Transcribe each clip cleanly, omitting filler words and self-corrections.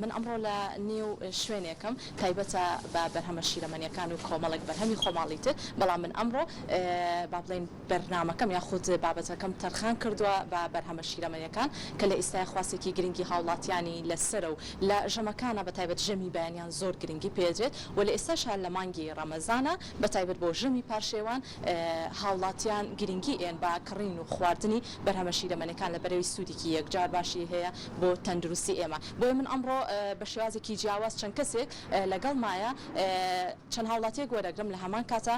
من ئەمڕۆ لە نێو شوێنێکم تایبەتە بە بەرهەمە شیرەمەنیەکان و کۆمەڵێک بەرهەمی خۆماڵی تر، بەڵام من ئەمڕۆ با بڵێین بەرنامەکەم یاخود بابەتەکەم تەرخان کردووە بە بەرهەمە شیرەمەنیەکان کە لە ئیستایا خواستێکی گرنگی هاوڵاتیانی لەسەرە و لە ژەمەکانا بە تایبەت ژەمی بەیانیان زۆر گرنگی پێدرێت و لە ئێستاشا لە مانگی ڕەمەزانا بە تایبەت بۆ ژەمی پارشێوان هاوڵاتیان گرنگی ئێن بە کڕین و خواردنی بەرهەمە شیرەمەنیەکان لەبەرئەوەی سوودێکی یەکجار باشی هەیە بۆ تەندروستی ئێمە بۆیە من ئەمڕۆ بە شێوازێکی جیاواز چەند کەسێک لەگەڵمایە چەند هاوڵاتیەک وەرەگرم لە هەمان کاتا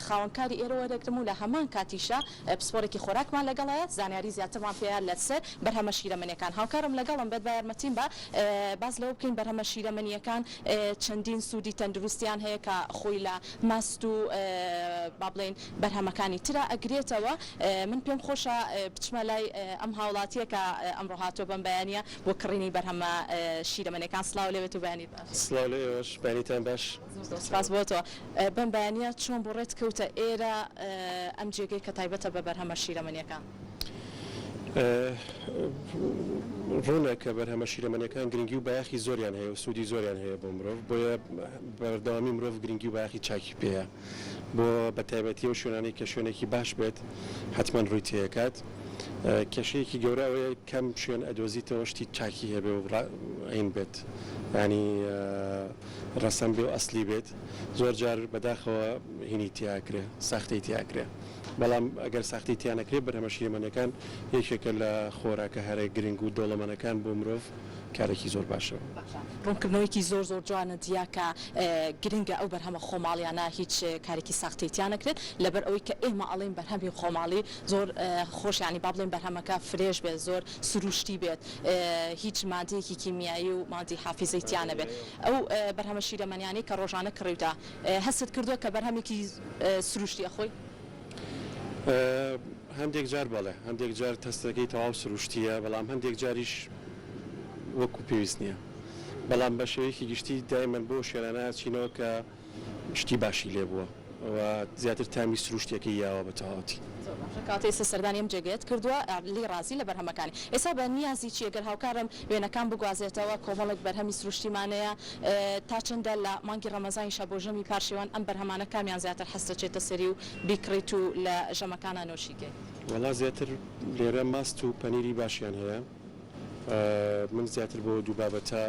خاوەنکاری ئێرە وەرەگرم و لە هەمان کاتیشا پسپۆرێکی خۆراکمان لەگەڵایە زانیاری زیاترمان پێیە لەسەر بەرهەمە شیرەمەنیەکان هاوکارم لەگەڵم بێت با یارمەتیم بە باس لەوە بکەین بەرهەمە شیرەمەنیەکان چەندین سوودی تەندروستیان هەیە کە خۆی لە ماست و با بڵێین بەرهەمەکانی ترا ئەگرێتەوە من پێم خۆشە بچمە لای ئەم هاوڵاتیە کە ئەمڕۆ هاتووە بەم بەیانیە بۆ کڕینی بەرهەمە شیرەمەنیەکان سڵاو لێبێت و بەیانیت باش. سڵاو لە ئێوەش بەیانیتان باش. زۆر زۆر سوپاس بۆ تۆ. بەم بەیانیە چۆن بوو ڕێت کەوتە ئێرە ئەم جێگەی کە تایبەتە بە بەرهەمە شیرەمەنیەکان؟ ڕوونە کە بەرهەمە شیرەمەنیەکان گرنگی و بایەخی زۆریان هەیە و سوودی زۆریان هەیە بۆ مرۆڤ بۆیە بەردەوامی مرۆڤ گرنگی و بایەخی چاکی پێیە بۆ بەتایبەتی ئەو شوێنانەی کە شوێنێکی باش بێت حەتمەن ڕووی تێیەکات کێشەیەکی گەورە ئەوەیە کەم شوێن ئەدۆزیتەوە شتی چاکی هەبێ و عین بێت یانی ڕەسەن بێ و ئەسلی بێت زۆر جار بەداخەوە هینی تیاکرێ ساختەی تیاکرێ بەڵام ئەگەر ساختەی تیا نەکرێ بەرهەمە شیرەمەنیەکان یەکێکە لە خۆراکە هەرە گرنگ و دەوڵەمەنەکان بۆ مرۆڤ کارێکی زۆر باشە. باشە ڕوونکردنەوەیەکی زۆر زۆر جوانە دیا کە گرنگە ئەو بەرهەمە خۆماڵیانە هیچ کارێکی ساختەی تیا نەکرێت لەبەر ئەوەی کە ئێمە ئەڵێین بەرهەمی خۆماڵی زۆر خۆش یانی با بڵێین بەرهەمەکە fresh بێت زۆر سروشتی بێت هیچ مادەیەکی کیمیایی و مادی حافیزەی تیا نەبێت ئەو بەرهەمە شیرەمەنیانەی کە ڕۆژانە کڕیوتە هەستت کردووە کە بەرهەمێکی سروشتی ئەخۆی؟ هەندێک جار بەڵێ، هەندێک جار تەستەکەی تەواو سروشتییە، بەڵام هەندێک جاریش وەکو پێویست نییە. بەڵام بە شێوەیەکی گشتی دایمەن بۆ شوێنانە ئەچینەوە کە شتی باشی لێ بووە و زیاتر تامی سروشتییەکەی یاوە بە تەواوەتی. زۆر باشە کەواتە ئێستا سەردانی ئەم جێگەیەت کردووە لێی ڕازی لە بەرهەمەکانی ئێستا بە نیازی چی ئەگەر هاوکارم وێنەکان بگوازێتەوە کۆمەڵێک بەرهەمی سروشتیمان هەیە تا چەندە لە مانگی ڕەمەزانیشا بۆ ژەمی پارشێوان ئەم بەرهەمانە کامیان زیاتر حەزت ئەچێتە سەری و بیکڕیت و لە ژەمەکانا نۆشی کەی؟ وەڵا زیاتر لێرە ماست و پەنیری باشیان هەیە من زیاتر بۆ دوو بابەتە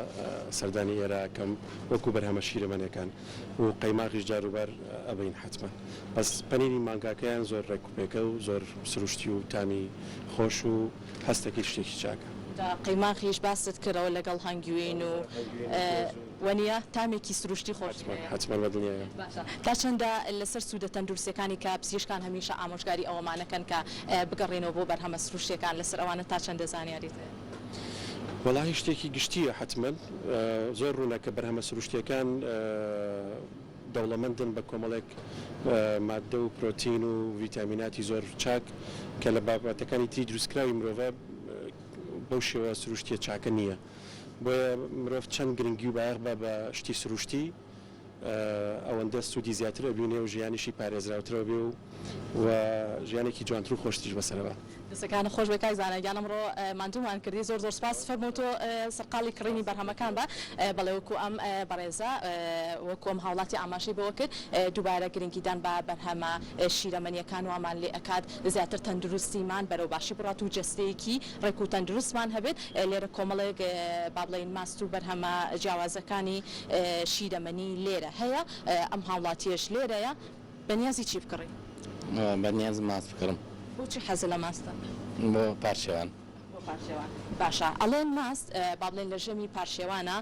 سەردانی ئێرە ئەکەم وەکو بەرهەمە شیرەمەنیەکان و قەیماغیش جاروبار ئەبەین حەتمەن بەس پەنیری مانگاکەیان زۆر ڕێک و پێکە و زۆر سروشتی و تامی خۆش و هەستەکەی شتێکی چاکە. جا قەیماغیش باست کردەوە لەگەڵ هەنگوین و وەنیە تامێکی سروشتی خۆشی هەیە. حەتمەن بە دڵنیایەوە. باشە تا چەندە لەسەر سوودە تەندروستیەکانی کە پزیشکان هەمیشە ئامۆژگاری ئەوەمانەکەن کە بگەڕێنەوە بۆ بەرهەمە سروشتیەکان لەسەر ئەوانە تا چەندە زانیاریت هەیە؟ وەڵاهی شتێکی گشتیە حەتمەن زۆر ڕوونە کە بەرهەمە سروشتیەکان دەوڵەمەندن بە کۆمەڵێک ماددە و پرۆتین و ڤیتامیناتی زۆر چاک کە لە بابەتەکانی تری دروستکراوی مرۆڤە بەو شێوە سروشتیە چاکە نییە بۆیە مرۆڤ چەند گرنگی و بایەخ با بە شتی سروشتی ئەوەندە سوودی زیاتر ئەبینێ و ژیانیشی پارێزراوترەوە بێ و و ژیانێکی جوانتر و خۆشتریش بەسەرە با. دەستەکانت خۆش بێت کاک زانا گیان ئەمڕۆ ماندوومان کردی زۆر زۆر سوپاس فەرموو تۆ سەرقاڵی کڕینی بەرهەمەکان بە بەڵێ وەکو ئەم بەڕێزە وەکو ئەم هاوڵاتی ئاماژەی بەوە کرد دووبارە گرنگیدان بە بەرهەمە شیرەمەنیەکان وامان لێ ئەکات زیاتر تەندروستیمان بەرەو باشی بڕات و جەستەیەکی ڕێک و تەندروستمان هەبێت لێرە کۆمەڵێک با بڵێین ماست و بەرهەمە جیاوازەکانی شیرەمەنی لێرە هەیە ئەم هاوڵاتیەش لێرەیە بەنیازی چی بکڕی؟ بەنیازم ماست بکڕم. بۆچی حەزت لە ماستە؟ بۆ پارشێوان. بۆ پارشێوان باشە ئەڵێن ماست با بڵێین لە ژەمی پارشێوانە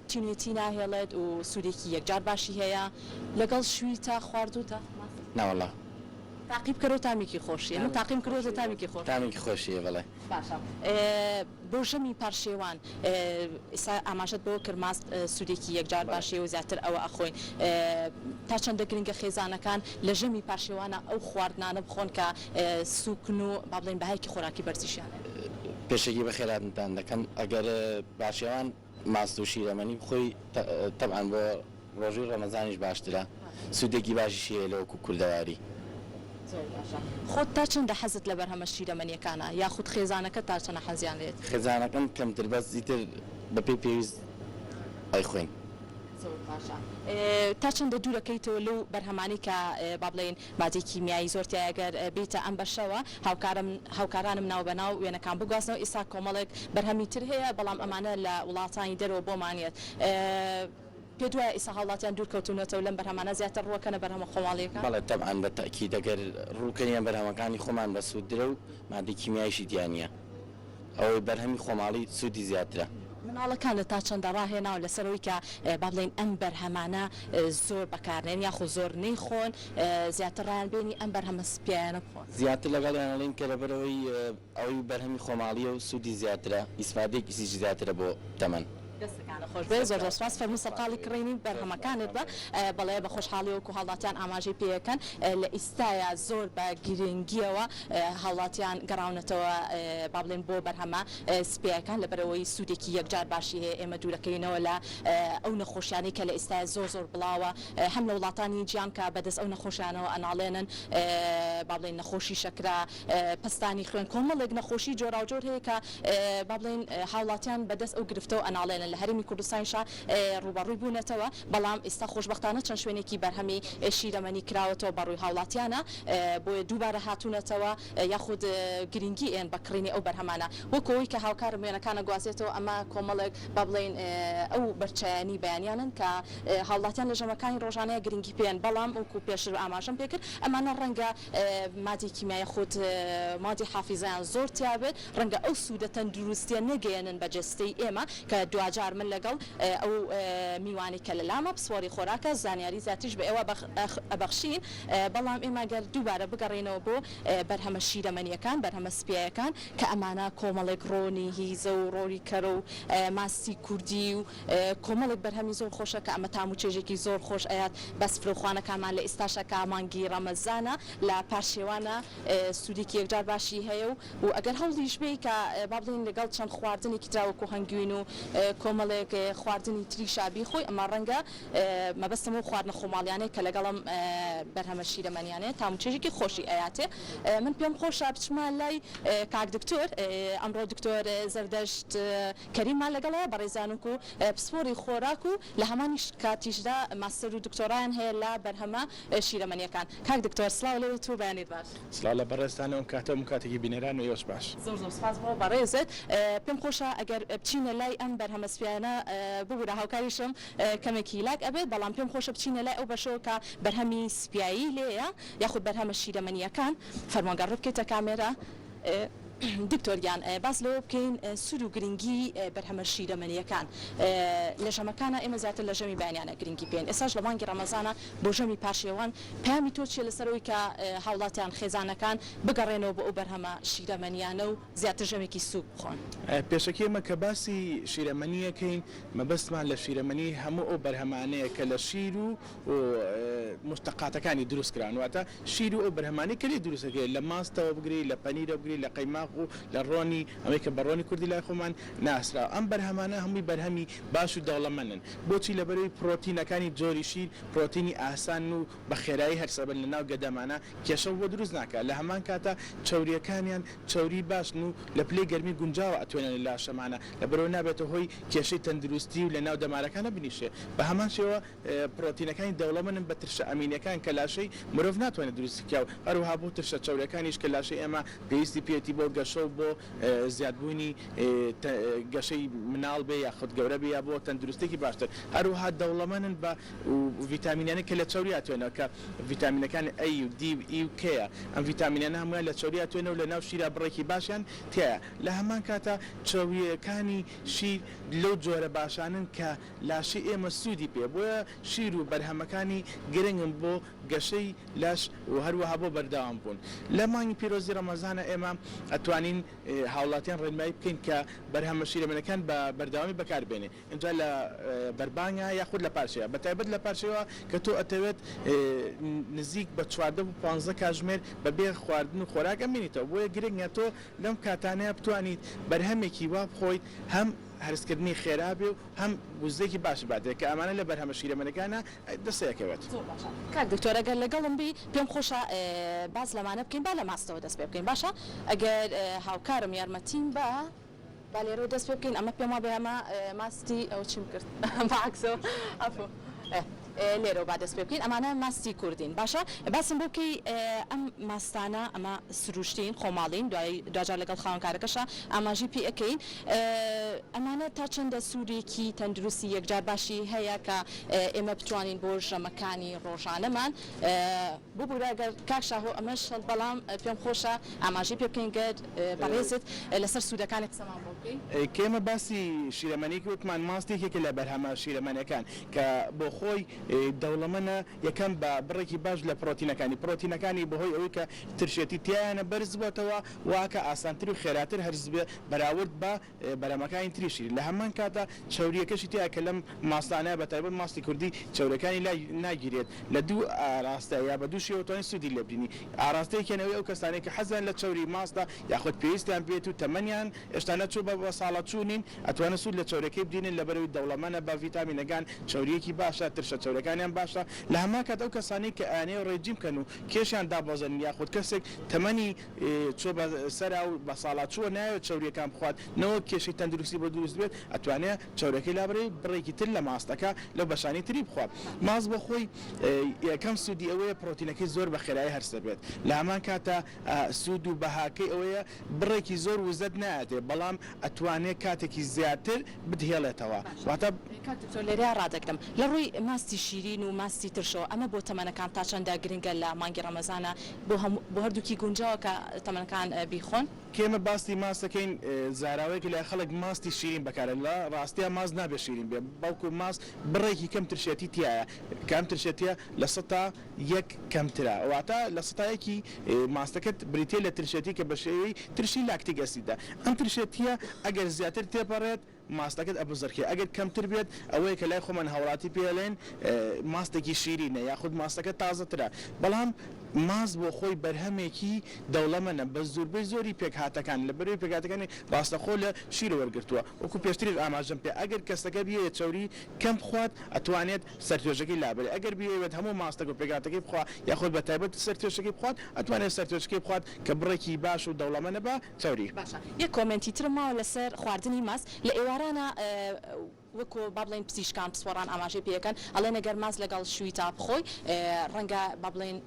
تینوێتی ناهێڵێت و سوودێکی یەکجار باشی هەیە لەگەڵ شویتە خواردووتە ماست؟ نەوەڵا. تاقی بکەرەوە تامێکی خۆشیە من تاقیم کردووەتە تامێکی خۆشە. تامێکی خۆشیە بەڵێ. باشە بۆ ژەمی پارشێوان ئیستا ئاماژەت بەوە کرد ماست سوودێکی یەکجار باشی و زیاتر ئەوە ئەخۆین تا چەندە گرنگە خێزانەکان لە ژەمی پارشێوانە ئەو خواردنانە بخۆن کە سووکن و با بڵێین بەهایەکی خۆراکی بەرزیشیان هەیە؟ پێشەکی بەخێرهاتنتان دەکەم ئەگەر پارشێوان ماست و شیرەمەنی بخۆی تەبعەن بۆ ڕۆژووی ڕەمەزانیش باشترە سوودێکی باشیشی هەیە لە وەکو کوردەواری. زۆر باشە خۆت تا چەندە حەزت لە بەرهەمە شیرەمەنیەکانە یاخود خێزانەکەت تا چەنە حەزیان لێیەتی؟ خێزانەکەم کەمتر بەس ئیتر. بەپێی پێویست ئەیخۆین. زۆر باشە تا چەندە دوورەکەیتەوە لەو بەرهەمانەی کە با بڵێین مادەی کیمیایی زۆر تیایە گەر بێیتە ئەم بەشەوە هاوکارم هاوکارانم ناو بە ناو وێنەکان بگوازنەوە ئیستا کۆمەڵێک بەرهەمی تر هەیە بەڵام ئەمانە لە وڵاتانی دەرەوە بۆمان یەت پێت وایە ئیستا هاوڵاتیان دوور کەوتونەتەوە لەم بەرهەمانە زیاتر ڕووەکەنە بەرهەمە خۆماڵیەکان؟ بەڵێ تەبعەن بە تەئکید ئەگەر ڕووکەینە بەرهەمەکانی خۆمان بەسوودترە و مادەی کیمیاییشی تیا نییە. ئەوەی بەرهەمی خۆماڵی سوودی زیاترە. مناڵەکانت تا چەندە ڕاهێناوە لەسەر ئەوەی کە با بڵێین ئەم بەرهەمانە زۆر بەکارنێن یاخود زۆر نەیخۆن زیاتر ڕایان بێنی ئەم بەرهەمە سپیایانە بخۆن؟ زیاتر لەگەڵیان ئەڵێین کە لەبەرئەوەی ئەوەی بەرهەمی خۆماڵیە و سوودی زیاترە ئیسفادەیەکیشی زیاترە بۆ تەمەن. دەستەکانت خۆش بێت زۆر زۆر سوپاس فەرموو سەرقاڵی کڕینی بەرهەمەکانت بە بەڵێ بە خۆشحاڵی وەکو هاوڵاتیان ئاماژەی پێ ئەکەن لە ئیستایا زۆر بە گرنگیەوە هاوڵاتیان گەڕاونەتەوە با بڵێین بۆ بەرهەمە سپییەکان لەبەرئەوەی سوودێکی یەکجار باشی هەیە ئێمە دوورەکەوینەوە لە ئەو نەخۆشیانەی کە لە ئیستایا زۆر زۆر بڵاوە هەم لە وڵاتانی جیان کە بەدەست ئەو نەخۆشیانەوە ئەناڵێنن با بڵێین نەخۆشی شەکرە پەستانی خوێن کۆمەڵێک نەخۆشی جۆراوجۆر هەیە کە با بڵێین هاوڵاتیان بەدەست ئەو گرفتەوە ئەناڵێنن لە هەرێمی کوردستانیشا ڕووبەڕووی بوونەتەوە بەڵام ئیستا خۆشبەختانە چەند شوێنێکی بەرهەمی شیرەمەنی کراوەتەوە بەڕووی هاوڵاتیانە بۆیە دووبارە هاتوونەتەوە یاخود گرنگی ئێن بە کڕینی ئەو بەرهەمانە وەکو ئەوەی کە هاوکارم وێنەکان ئەگوازێتەوە ئەمە کۆمەڵێک با بڵێین ئەو بەرچایانەی بەیانیانن کە هاوڵاتیان لە ژەمەکانی ڕۆژانەیە گرنگی پێن بەڵام وەکو پێشتر ئاماژەم پێکرد ئەمانە ڕەنگە مادی کیمیایی خود مادی حافیزەیان زۆر تیابێت ڕەنگە ئەو سوودە تەندروستیە نەگەیەنن بە جەستەی ئێمە کە دواجار من لەگەڵ ئەو میوانەی کە لەلامە پسپۆری خۆراکە زانیاری زیاتریش بە ئێوە ئەبەخشین بەڵام ئێمە گەر دووبارە بگەڕێینەوە بۆ بەرهەمە شیرەمەنیەکان بەرهەمە سپیایەکان کە ئەمانە کۆمەڵێک ڕۆنی هیزە و ڕۆنی کەرە و ماستی کوردی و کۆمەڵێک بەرهەمی زۆر خۆشە کە ئەمە تام و چێژێکی زۆر خۆش ئەیات بە سفرەوخوانەکانمان لە ئیستاشا کە مانگی ڕەمەزانە لە پارشێوانە سوودێکی یەکجار باشی هەیە و و ئەگەر هەوڵیش بێی کە با بڵێین لەگەڵ چەند خواردنێکی ترا وەکو هەنگوین و کۆمەڵێک خواردنی تریشا بیخۆی ئەمە ڕەنگە مەبەستم ئەو خواردنە خۆماڵیانەیە کە لەگەڵ ئەم بەرهەمە شیرەمەنیانەیە تام و چێژێکی خۆشی ئەیاتێ من پێم خۆشە بچمە لای کاک دکتۆر ئەمڕۆ دکتۆر زەردەشت کەریممان لەگەڵە بەڕێزیان وەکو پسپۆری خۆراک و لە هەمانیش کاتیشدا ماستەر و دکتۆرایان هەیە لە بەرهەمە شیرەمەنیەکان. کاک دکتۆر سڵاو لێت و بەیانیت باش. سڵاو لە بەڕێزتان و ئەم کاتە و هەموو کاتێکی بینەران و ئێوەش باش. زۆر زۆر سوپاس بۆ بەڕێزت. پێم خۆشە ئەگەر بچینە لای ئەم بەرهەمە سپیانە ببورە هاوکاریشم کەمێک هیلاک ئەبێت بەڵام پێم خۆشە بچینە لای ئەو بەشەوە کە بەرهەمی سپیایی لێیە یاخود بەرهەمە شیرەمەنیەکان فەرموو گەر ڕووبکەیتە کامێرا. دکتۆر گیان باس لەوە بکەین سوود و گرنگی بەرهەمە شیرەمەنییەکان لە ژەمەکانا ئێمە زیاتر لە ژەمی بەیانیانە گرنگی پێین ئێستاش لە مانگی ڕەمەزانە بۆ ژەمی پارشێوان پەیامی تۆ چیە لەسەر ئەوەی کە هاوڵاتیان خێزانەکان بگەڕێنەوە بۆ ئەو بەرهەمە شیرەمەنیانە و زیاتر ژەمێکی سووک بخۆن؟ پێشەکی ئێمە کە باسی شیرەمەنی ئەکەین مەبەستمان لە شیرەمەنی هەموو ئەو بەرهەمانەیە کە لە شیر و موشتەقاتەکانی دروست کراون واتە شیر و ئەو بەرهەمانەی کە لێی دروست دەکرێت لە ماستەوە بگری لە پەنیرەوە بگری لە قەیماغ و لە ڕۆنی ئەوەی کە بە ڕۆنی کوردی لای خۆمان ناسراوە ئەم بەرهەمانە هەمووی بەرهەمی باش و دەوڵەمەندن بۆچی لەبەرئەوەی پڕۆتینەکانی جۆری شیر پڕۆتینی ئاسانن و بە خێرایی هەرسەبن لە ناو گەدەمانا کێشە بۆ دروست ناکات لە هەمان کاتا چەورییەکانیان چەوری باشن و لە پلەی گەرمی گونجاوە ئەتوێنن لە لاشەمانا لەبەرئەوە نابێتە هۆی کێشەی تەندروستی و لە ناو دەمارەکانا بنیشێ بە هەمان شێوە پڕۆتینەکانی دەوڵەمەنن بە ترشە ئەمینیەکان کە لاشەی مرۆڤ ناتوانێت دروستی بکا و هەروەها بۆ ترشە چەوریەکانیش کە لاشەی ئێمە پێویستی پێیەتی بۆ گەشە و بۆ زیادبوونی گەشەی مناڵ بێ یاخود گەورە بێ یا بۆ تەندروستیەکی باشتر هەروەها دەوڵەمەنن بە ڤیتامینانەی کە لە چەوریا توێنەوە کە ڤیتامینەکانی A و D و E و K یە ئەم ڤیتامینانە هەموویان لە چەوریا توێنەوە و لە ناو شیرا بڕێکی باشیان تیایە لە هەمان کاتا چەوریەکانی شیر لەو جۆرە باشانەن کە لاشەی ئێمە سوودی پێ بۆیە شیر و بەرهەمەکانی گرنگن بۆ گەشەی لەش و هەروەها بۆ بەردەوام بوون لە مانگی پیرۆزی ڕەمەزانە ئێمە ئەتوانین هاوڵاتیان ڕێنمایی بکەین کە بەرهەمە شیرەمەنەکان بە بەردەوامی بەکار بێنێ ئینجا لە بەربانگا یاخود لە پارشێوە بە تایبەت لە پارشێوە کە تۆ ئەتەوێت نزیک بە 14 بۆ 15 کاژمێر بە بێ خواردن و خۆراک ئەمێنیتەوە بۆیە گرنگە تۆ لەم کاتانەیە بتوانیت بەرهەمێکی وا بخۆیت هەم هەرسکردنی خێرا بێ و هەم وزەیەکی باشی باتێ کە ئەمانە لە بەرهەمە شیرەمەنەکانا دەسەکەوێت. زۆر باشە کاک دکتۆر ئەگەر لەگەڵم بی پێم خۆشە باس لەمانە بکەین با لە ماستەوە دەست پێ بکەین باشە ئەگەر هاوکارم یارمەتیم با. با لێرەوە دەست پێ بکەین ئەمە پێم وابێ ئەمە ماستی ئەوە چیم کرد بە عەکسەوە عەفو لێرەوە با دەست پێ بکەین ئەمانە ماستی کوردین باشە باسم بۆ بکەی ئەم ماستانە ئەمە سروشتین خۆماڵین دوای دواجار لەگەڵ خاوەنکارەکەشا ئاماژەی پێ ئەکەین ئەمانە تا چەندە سوودێکی تەندروستی یەکجار باشی هەیە کە ئێمە بتوانین بۆ ژەمەکانی ڕۆژانەمان ببورە گەر کاک شاهۆ ئەمەش هەڵ بەڵام پێم خۆشە ئاماژەی پێ بکەین گەر بەڕێزت لەسەر سوودەکانی قسەمان بۆ بکەی. کە ئێمە باسی شیرەمەنی کرد وتمان ماست یەکێکە لە بەرهەمە شیرەمەنیەکان کە بۆ خۆی دەوڵەمەنە یەکەم بە بڕێکی باش لە پڕۆتینەکانی پڕۆتینەکانی بەهۆی ئەوەی کە ترشێتی تیایانە بەرز بۆتەوە واکە ئاسانتر و خێراتر هەرس بێ بەراورد بە بەرهەمەکانی تری شیر لە هەمان کاتدا چەورییەکەشی تیایە کە لەم ماستانە بە تایبەت ماستی کوردی چەورییەکانی لا ناگیرێت لە دوو ئاراستە یا بە دوو شێوە توانین سوودی لێ ببینی ئاراستەیەکیان ئەوەی ئەو کەسانەی کە حەزیان لە چەوری ماستە یاخود پێویستیان پێیەتی و تەمەنیان ئێشتا نەچووە بە بەساڵاچوو نین ئەتوانن سوود لە چەوریەکەی ببینن لەبەرئەوەی دەوڵەمەنە بە ڤیتامینەکان چەورییەکی باشە ترشە چەوریەکانیان باشە لە هەمان کات ئەو کەسانەی کە ئەیانەوێت ڕێجیم بکەن و کێشیان دابەزێنن یاخود کەسێک تەمەنی چووە بە سەرا و بە ساڵا چووە نایەوێت چەورییەکان بخوات نەوەک کێشەی تەندروستی بۆ دروست بێت ئەتوانێ چەورەکەی لابەرێ بڕێکی تر لە ماستەکە لەو بەشانەی تری بخوات ماست بۆ خۆی یەکەم سوودی ئەوەیە پڕۆتینەکەی زۆر بە خێرایی هەرس دەبێت لە هەمان کاتا سوود و بەهاکەی ئەوەیە بڕێکی زۆر وزەت نایەتێ بەڵام ئەتوانێ کاتێکی زیاتر بتهێڵێتەوە واتە. کاک دکتۆر لێرەیا ڕادەگرم لە ڕووی ماستی شیرین و ماستی ترشەوە ئەمە بۆ تەمەنەکان تا چەندە گرنگە لە مانگی ڕەمەزانا بۆ هەموو بۆ هەردووکی گونجاوە کە تەمەنەکان بیخۆن؟ کە ئێمە باسی ماست دەکەین زاراوەیەکە لای خەڵک ماستی شیرین بەکارە لە ڕاستیا ماست نابێت شیرین بێت بەڵکو ماست بڕێکی کەم ترشێتی تیایە کە ئەم ترشێتیە 1% کەمترە واتە 1% ماستەکەت بریتیە لە ترشێتی کە بە شێوەی ترشی lactic acid ە ئەم ترشێتیە ئەگەر زیاتر تێپەڕێت ماستەکەت ئەبزرکێ ئەگەر کەمتر بێت ئەوەیە کە لای خۆمان هاوڵاتی پێی ئەلێن ماستێکی شیرینە یاخود ماستەکە تازەترە بەڵام ماست بۆ خۆی بەرهەمێکی دەوڵەمەنە بە زوربەی زۆری پێکهاتەکان لەبەرئەوەی پێکهاتەکانی ڕاستەخۆ لە شیر وەرگرتووە وەکو پێشتریش ئاماژەم پێ ئەگەر کەسەکە بیەوێت چەوری کەم بخوات ئەتوانێت سەرتوێژەکەی لابەرێ ئەگەر بیەوێت هەموو ماستەکە و پێکهاتەکەی بخوا یاخود بە تایبەت سەرتوێژەکەی بخوات ئەتوانێت سەرتوێژەکەی بخوات کە بڕێکی باش و دەوڵەمەنە بە چەوری. باشە یەک comment ی ترم ماوە لەسەر خواردنی ماست لە ئێوارانە وەکو با بڵێین پزیشکان پسپۆڕان ئاماژەی پێ ئەکەن ئەڵێن ئەگەر ماست لەگەڵ شویتا بخۆی ڕەنگە با بڵێین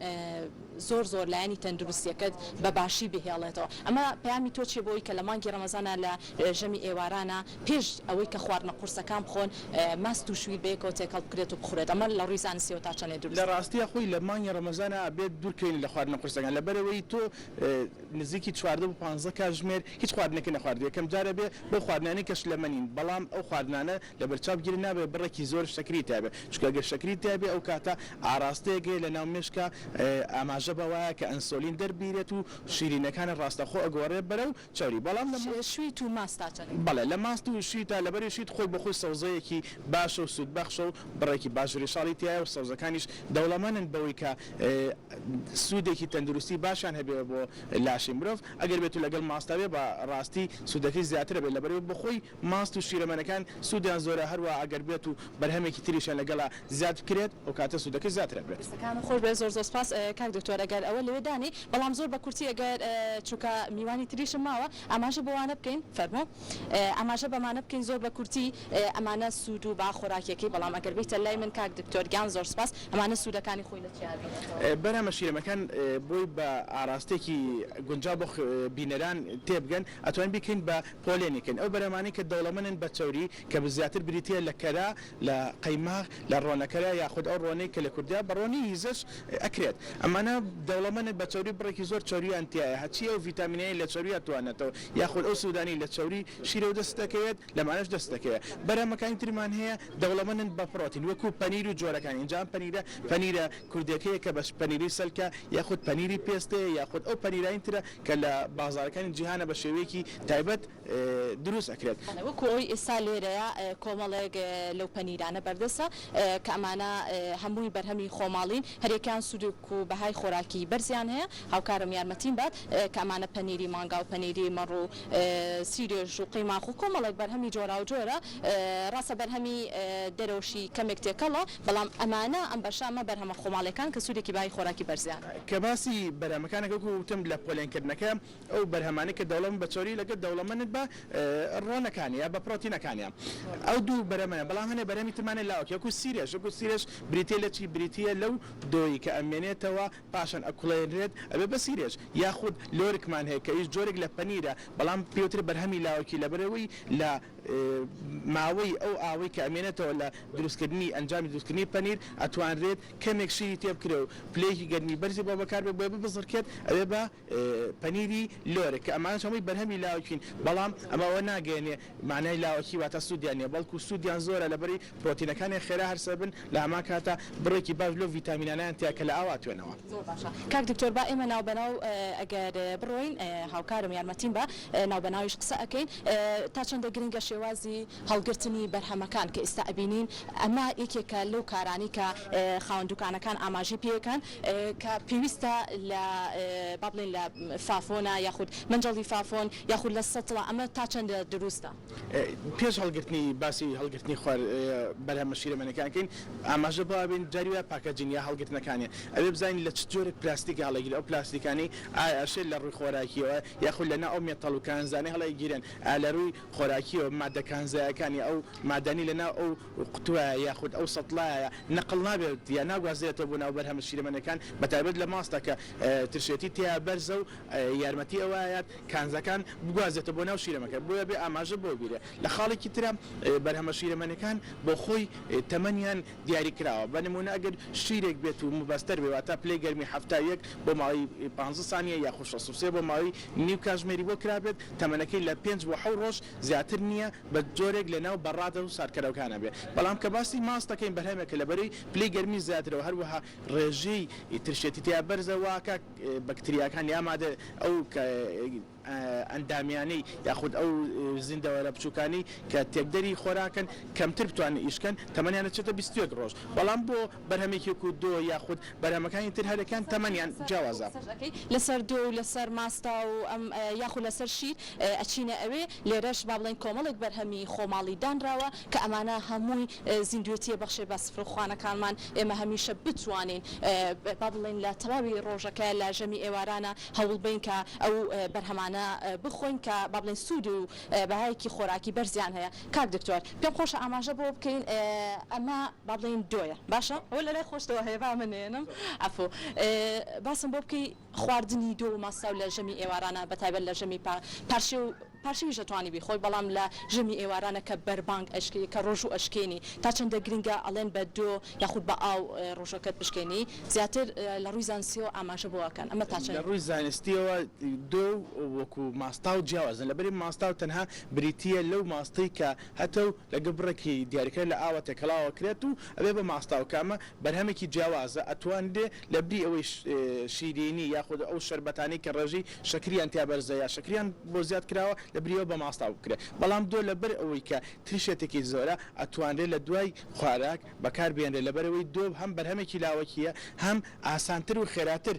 زۆر زۆر لایەنی تەندروستیەکەت بە باشی بهێڵێتەوە ئەمە پەیامی تۆ چیە بۆی کە لە مانگی ڕەمەزانا لە ژەمی ئێوارانە پێش ئەوەی کە خواردنە قورسەکان بخۆن ماست و شویر بەیەکەوە تێکەڵ بکرێت و بخورێت ئەمە لە ڕووی زانستیەوە تا چەندێ لە دروستە؟ ڕاستیا خۆی لە مانگی ڕەمەزانا ئەبێت دوورکەوین لە خواردنە قورسەکان لەبەرئەوەی تۆ نزیکی 14 بۆ 15 کاتژمێر هیچ خواردنێکت نەخواردووە، یەکەم جار ئەبێ بەو خواردنانەی کە شلەمەنین، بەڵام ئەو خواردنانە لەبەرچاو بگیرێ نابێ بڕێکی زۆر شەکری تیابێ، چونکە گەر شەکری تیابێ ئەو کاتە ئاراستەیەک هەیە لەناو مێشکا ئاماژە بەوایە کە ئەنسۆلین دەربیرێت و شیرینەکانت ڕاستەخۆ ئەگۆڕێ بەرەو چەوری، بەڵام لە. شویت و ماست تا چەندێک؟ بەڵێ لە ماست و شویتا لەبەری شویت خۆی بۆ خۆی سەوزەیەکی باشە و سوودبەخشە و بڕێکی باش ریشاڵی تیایە و سەوزەکانیش دەوڵەمەنن بەوەی کە سوودێکی تەندروستی باشیان هەبێ بۆ لاشەی مرۆڤ، ئەگەر بێتو لەگەڵ ماستا بێ بە ڕاستی سوودەکەی زیاترە بێت لەبەرئەوەی بەخۆی ماست و شیرەمەنەکان سوودیان زۆرە هەروەها ئەگەر بێتو بەرهەمێکی تریشیان لەگەڵا زیاد بکرێت ئەوکاتە سوودەکەی زیاتر ئەبێت. دەستەکانت خۆش بێت زۆر زۆر سپاس کاک دکتۆر ئەگەر ئەوە لەوێ دانێی بەڵام زۆر بە کورتی ئەگەر چونکە میوانی تریشم ماوە ئاماژە بەوانە بکەین فەرموو ئاماژە بەمانە بکەین زۆر بە کورتی ئەمانە سوود و با خۆراکیەکەی بەڵام ئەگەر بێیتە لای من کاک دکتۆر گیان زۆر سپاس ئەمانە سوودەکانی خۆی لە چیا بینێتەوە؟ بەرهەمە شیرەمەکان بۆی بە ئاراستەیەکی گونجاو بۆ بینەران تێبگەن ئەتوانین بیکەین بە پۆلێنی کەین ئەو بەرهەمانەی کە دەوڵەمەنن بە چەوری کە زیاتر بریتیە لە کەرە لە قەیماغ لە ڕۆنەکەرە یاخود ئەو ڕۆنەی کە لە کوردیا بە ڕۆنی هیزەش ئەکرێت ئەمانە دەوڵەمەنن بە چەوری بڕێکی زۆر چەوریان تیایە هەرچی ئەو ڤیتامینەی لە چەوریا توانێتەوە یاخود ئەو سوودانەی لە چەوری شیرەوە دەست دەکەوێت لەمانەش دەست دەکەوێت. بەرهەمەکانی ترمان هەیە دەوڵەمەندن بە پڕۆتین وەکو پەنیر و جۆرەکانی ئینجا ئەم پەنیرە پەنیرە کوردیەکەیە کە بە پەنیری سەلکە یاخود پەنیری پێستەیە یاخود ئەو پەنیرانی ترە کە لە بازاڕەکانی جیهانە بە شێوەیەکی تایبەت دروست ئەکرێت. بەڵێ وەکو ئەوەی ئێستا لێرەیە. کۆمەڵێک لەو پەنیرانە بەردەستە کە ئەمانە هەمووی بەرهەمی خۆماڵین، هەریەکەیان سوودێک و بەهای خۆراکی بەرزیان هەیە، هاوکارم یارمەتیم بات کە ئەمانە پەنیری مانگا و پەنیری مەڕ و سیرێژ و قەیماخ و کۆمەڵێک بەرهەمی جۆراوجۆرە، ڕاستە بەرهەمی دەرەوشی کەمێک تێکەڵە، بەڵام ئەمانە ئەم بەشە ئەمە بەرهەمە خۆماڵیەکان کە سوودێکی بەهای خۆراکی بەرزیان. کە باسی بەرهەمەکان ئەکەی وەکو وتم لە پۆلێنکردنەکە ئەو بەرهەمانەی کە دەوڵەمەند بە چەوری لەگەڵ دەوڵەمەند بە ڕۆنەکانی یا بە پرۆتینەکانیان ئەو دوو بەرهەمەیە بەڵام هەنێ بەرهەمی ترمان هەیە لاوەکی وەکو سیرێژ وەکو سیرێژ بریتیە لە چی بریتیە لەو دۆی کە ئەمێنێتەوە پاشان ئەکوڵێنرێت ئەبێ بە سیرێژ یاخود لۆرکمان هەیە کە ئیش جۆرێک لە پەنیرە بەڵام پێوترێ بەرهەمی لاوەکی لەبەرئەوەی لە ماوەی ئەو ئاوەی کە ئەمێنێتەوە لە دروستکردنی ئەنجامی دروستکردنی پەنیر ئەتوانرێت کەمێک شیری تێبکرێ و پلەیەکی گەرمی بەرزی بۆ بەکاربێت بۆیە ببزڕکێت ئەبێ بە پەنیری لۆرک کە ئەمانەش هەمووی بەرهەمی لاوەکین بەڵام ئەمە ئەوە ناگەیەنێ مانای لاوەکی واتە سوودیان نیە بەڵکو سوودیان زۆرە لەبەری پرۆتینەکانیان خێرا هەرسەبن لە هەمان کاتا بڕێکی باش لەو ڤیتامینانەیان تیا کە لە ئاو ئەتوێنەوە. زۆر باشە کاک دکتۆر با ئێمە ناوبەناو ئەگەر بڕۆین هاوکارم یارمەتیم بە ناوبەناویش قسە ئەکەین تا چەندە گرنگە شێوازی هەڵگرتنی بەرهەمەکان کە ئیستا ئەبینین ئەمە یەکێکە لەو کارانەی کە خاوەن دوکانەکان ئاماژەی پێکەن کە پێویستە لە با بڵێین لە فافۆنا یاخود مەنجەڵی فافۆن یاخود لە سەتڵە ئەمە تا چەندە دروستە؟ پێش هەڵگرتنی باسی هەڵگرتنی خوار بەرهەمە شیرەمەنیەکان کەین ئاماژە بەوە بین جاری وایە packaging یا هەڵگرتنەکانیان ئەبێ بزانین لە چ جۆرێک پلاستیک هەڵەگیرێ ئەو پلاستیکانەی ئایا ئەشێ لە ڕووی خۆراکیەوە یاخود لە ناو ئەو مێتەڵ و کانزانەی هەڵئەگیرێن ئایا لە ڕووی خۆراکیەوە مادە کانزایەکان یا ئەو مادانەی لە ناو ئەو قوتوایە یاخود ئەو سەتڵایە نەقڵ نابێت یا ناگوازرێتەوە بۆ ناو بەرهەمە شیرەمەنیەکان بەتایبەت لە ماستە کە ترشێتی تیا بەرزە و یارمەتی ئەوە ئەیات کانزاکان بگوازێتەوە بۆ ناو شیرەمەکە بۆیە بێ ئاماژە بەوە بیرێ لە خاڵێکی ترا بەرهەمە شیرەمەنیەکان بۆ خۆی تەمەنیان دیاری کراوە بە نمونە ئەگەر شیرێک بێت و مبەستەر بێ واتە پلەی گەرمی 71 بۆ ماوەی 15 سانیە یاخود 63 بۆ ماوەی نیو کاژمێری بۆ کرابێت تەمەنەکەی لە پێنج بۆ حەو ڕۆژ زیاتر نییە بە جۆرێک لە ناو بەڕادە و ساردکەرەوەکانا بێ بەڵام کە باسی ماست دەکەین بەرهەمێکە لەبەرەی پلەی گەرمی زیاترە و هەروەها ڕێژەی ترشێتی تیا بەرزە واکا بەکتریاکان یا مادە ئەو ئەندامیانەی یاخود ئەو زیندەوەرە بچوکانەی کە تێکدەری خۆراکن کەمتر بتوانن ئیش کەن تەمەنیان دەچێتە 21 ڕۆژ بەڵام بۆ بەرهەمێکی وەکو دۆ یاخود بەرهەمەکانی تر هەرەکان تەمەنیان جیاوازە. لەسەر دۆ و لەسەر ماستا و ئەم یاخود لەسەر شیر ئەچینە ئەوێ لێرەش با بڵێین کۆمەڵێک بەرهەمی خۆماڵی دانراوە کە ئەمانە هەمووی زیندوێتیە بەخشێ بە سفرەخوانەکانمان ئێمە هەمیشە بتوانین با بڵێین لە تەواوی ڕۆژەکە لە ژەمی ئێوارانە هەوڵبەین کە ئەو بەرهەمانە بخۆین کە با بڵێین سوود و بەهایەکی خۆراکی بەرزیان هەیە کاک دکتۆر پێم خۆشە ئاماژە بەوە بکەین ئەمە با بڵێین دۆیە باشە ئەوە لەلای خۆشتەوە هەیە با من نەیەنم عەفو باسم بۆ بکەی خواردنی دۆ و ماستاو لە ژەمی ئێوارانە بەتایبەت لە ژەمی پارشێو پارشێویش ئەتوانی بیخۆی بەڵام لە ژەمی ئێوارانە کە بەربانگ ئەشکێی کە ڕۆژوو ئەشکێنی تا چەندە گرنگە ئەڵێن بە دۆ یاخود بە ئاو ڕۆژەکەت بشکێنی زیاتر لە ڕووی زانستیەوە ئاماژە بۆ ئەکەن ئەمە تا چەند. لە ڕووی زانستیەوە دۆ وەکو ماستاو جیاوازن لەبەری ماستاو تەنها بریتیە لەو ماستەی کە هەتە و لەگەڵ بڕێکی دیاریکراو لە ئاوە تێکەڵاو ئەکرێت و ئەبێ بە ماستاو کە ئەمە بەرهەمێکی جیاوازە ئەتوانرێ لەبری ئەوەی شیرینی یاخود ئەو شەربەتانەی کە ڕێژەی شەکریان تیا بەرزە یا شەکریان بۆ زیاد کراوە لەبری ئەوە بە ماستاو بکرێ بەڵام دۆ لەبەر ئەوەی کە ترشێتێکی زۆرە ئەتوانرێ لە دوای خواراک بەکار بێنرێ لەبەرئەوەی دۆ هەم بەرهەمێکی لاوەکییە هەم ئاسانتر و خێراتر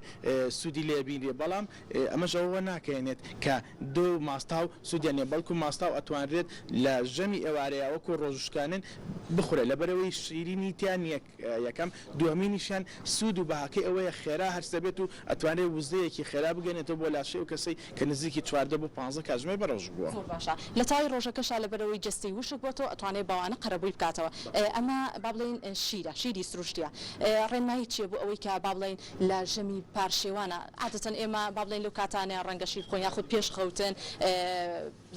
سوودی لێ بینرێ بەڵام ئەمەش ئەوە ناگەیەنێت کە دۆ و ماستاو سوودیان نییە بەڵکو ماستاو ئەتوانرێت لە ژەمی ئێوارەیا وەکو ڕۆژوشکانن بخورێت لەبەرئەوەی شیرینی تیا نییە یەکەم، دووەمینیشیان سوود و بەهاکەی ئەوەیە خێرا هەرس دەبێت و ئەتوانرێت وزەیەکی خێرا بگەنێتەوە بۆ لاشەی ئەو کەسەی کە نزیکی 14 بۆ 15 کاتژمێر بەڕۆژوو بووە. زۆر باشە لە تەواوی ڕۆژەکەشا لەبەرئەوەی جەستەی وشک بۆتەوە ئەتوانێت بەوانە قەرەبووی بکاتەوە ئەمە با بڵێین شیرە شیری سروشتیە ڕێنمایی چیە بۆ ئەوەی کە با بڵێین لە ژەمی پارشێوانە عادەتەن ئێمە با بڵێین لەو کاتانەیە ڕەنگە شیر بخۆین یاخود پێش خەوتن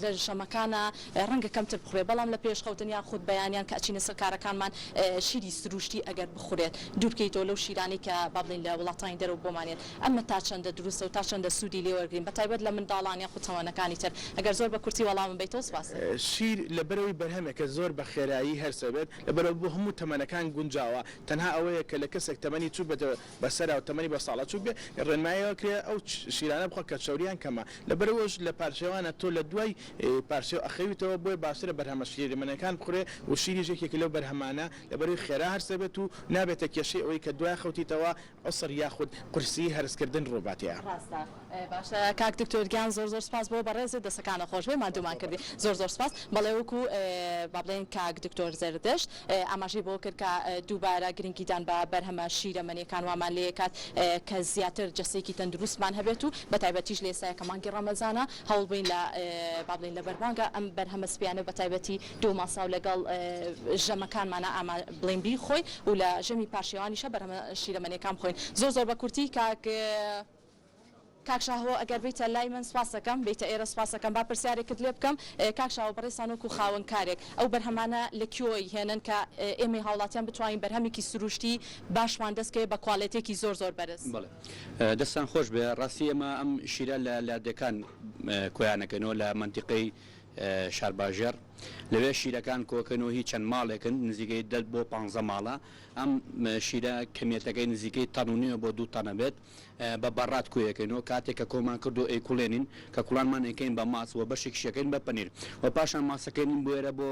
لە ژەمەکانا ڕەنگە کەمتر بخورێت بەڵام لە پێش خەوتن یاخود بەیانیان کە ئەچینە سەر کارەکانمان شیری سروشتی ئەگەر بخورێت دوور بکەیتەوە لەو شیرانەی کە با بڵێین لە وڵاتانی دەرەوە بۆمان یەت ئەمە تا چەندە دروستە و تا چەندە سوودی لێ وەرگرین بە تایبەت لە منداڵان یاخود تەمەنەکانی تر ئەگەر. زۆر بە کورتی وەڵامم بەیتەوە سپاست. شیر لەبەرئەوەی بەرهەمێکە زۆر بە خێرایی هەرس ئەبێت لەبەرئەوە بۆ هەموو تەمەنەکان گونجاوە تەنها ئەوەیە کە لە کەسێک تەمەنی چووبێتە بەسەرا و تەمەنی بە ساڵا چووبێ ڕێنمایی ئەکرێ ئەو شیرانە بخوا کە چەوریان کەمە لەبەرئەوەش لە پارشێوانە تۆ لە دوای پارشێو ئەخەویتەوە بۆیە باشترە بەرهەمە شیرەمەنیەکان بخورێ و شیریش یەکێکە لەو بەرهەمانە لەبەرئەوەی خێرا هەرس ئەبێت و نابێتە کێشەی ئەوەی کە دوای خەوتیتەوە عوسر یاخود قورسیی هەرسکردن ڕووباتێ. ڕاستە باشە کاک دکتۆر گیان زۆر زۆر سپاس بۆ بەڕێزت دەسەکانت خۆش بێ ماندوومان کردی زۆر زۆر سپاس بەڵێ وەکو با بڵێین کاک دکتۆر زەردەشت ئاماژەی بەوە کرد کە دووبارە گرنگیدان بە بەرهەمە شیرەمەنیەکان وامان لێکات کە زیاتر جەستەیەکی تەندروستمان هەبێت و بەتایبەتیش لە ئێستایا کە مانگی ڕەمەزانە هەوڵ بەین لە با بڵێین لە بەربانگا ئەم بەرهەمە سپیانە بەتایبەتی دوو ماساو لەگەڵ ژەمەکانمانا ئاما بڵێین بیخۆین و لە ژەمی پارشێوانیشا بەرهەمە شیرەمەنیەکان بخۆین زۆر زۆر بە کورتی کاک کاک شاهۆ ئەگەر بێیتە لای من سپاست دەکەم بێیتە ئێرە سپاست دەکەم با پرسیارێکت لێ بکەم کاک شاهۆ بەڕێزتان وەکو خاوەن کارێک ئەو بەرهەمانە لە کوێوە ئەیهێنن کە ئێمەی هاوڵاتیان بتوانین بەرهەمێکی سروشتی باشمان دەست کەوێ بە کوالێتێکی زۆر زۆر بەرز؟ بەڵێ دەستتان خۆش بێ ڕاستی ئێمە ئەم شیرە لە لادێکان کۆیانەکەینەوە لە مەنتیقەی شارباژێڕ لەوێ شیرەکان کۆکەن و هی چەند ماڵێکن نزیکەی دە بۆ پانزە ماڵە ئەم شیرە کەمیەتەکەی نزیکەی تەن و نیوە بۆ دوو تەنە بێت بە بەڕاد کۆیەکەینەوە کاتێک کە کۆمان کردو ئەیکوڵێنین کە کوڵانمان ئەیکەین بە ماست و بەشێکیش ئەکەین بە پەنیر و پاشان ماستەکەی بۆێرە بۆ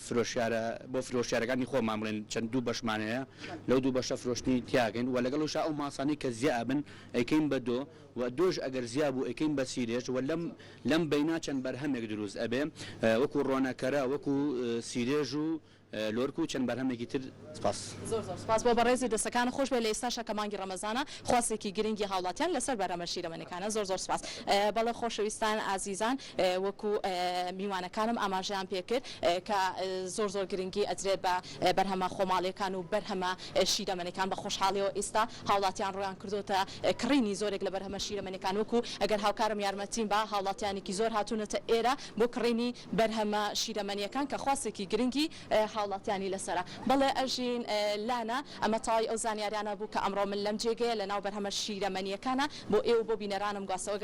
فرۆشیارە بۆ فرۆشیارەکانی خۆمان بڵێن چەند دوو بەشمان هەیە لەو دوو بەشە فرۆشتنی تیاکەین و لەگەڵیشا ئەو ماسانەی کە زیا ئەبن ئەیکەین بە دۆ و دۆش ئەگەر زیا بوو ئەیکەین بە سیرێژ و لەم لەم بەینا چەند بەرهەمێک دروست ئەبێ وەکو ڕۆنەکەرە وەکو سیرێژ و لۆرک و چەند بەرهەمێکی تر سپاس. زۆر زۆر سپاس بۆ بەڕێزت دەستەکانت خۆش بێت لە ئێستاشا کە مانگی ڕەمەزانە خواستێکی گرنگی هاوڵاتیان لەسەر بەرهەمە شیرەمەنیەکانە زۆر زۆر سپاس بەڵێ خۆشەویستان ئازیزان وەکو میوانەکانم ئاماژەیان پێکرد کە زۆر زۆر گرنگی ئەدرێت بە بەرهەمە خۆماڵیەکان و بەرهەمە شیرەمەنیەکان بە خۆشحاڵیەوە ئیستا هاوڵاتیان ڕویان کردۆتە کڕینی زۆرێک لە بەرهەمە شیرەمەنیەکان وەکو ئەگەر هاوکارم یارمەتیم با هاوڵاتیانێکی زۆر هاتونەتە ئێرە بۆ کڕینی بەرهەمە شیرەمەنیەکان کە خواستێکی گرنگی هاوڵاتیانی لەسەرە. بەڵێ ئەژین لانە ئەمە تەواوی ئەو زانیاریانە بوو کە ئەمڕۆ من لەم جێگەیە لە ناو بەرهەمە شیرەمەنیەکانا بۆ ئێوە و بۆ بینەرانم گواستەوە.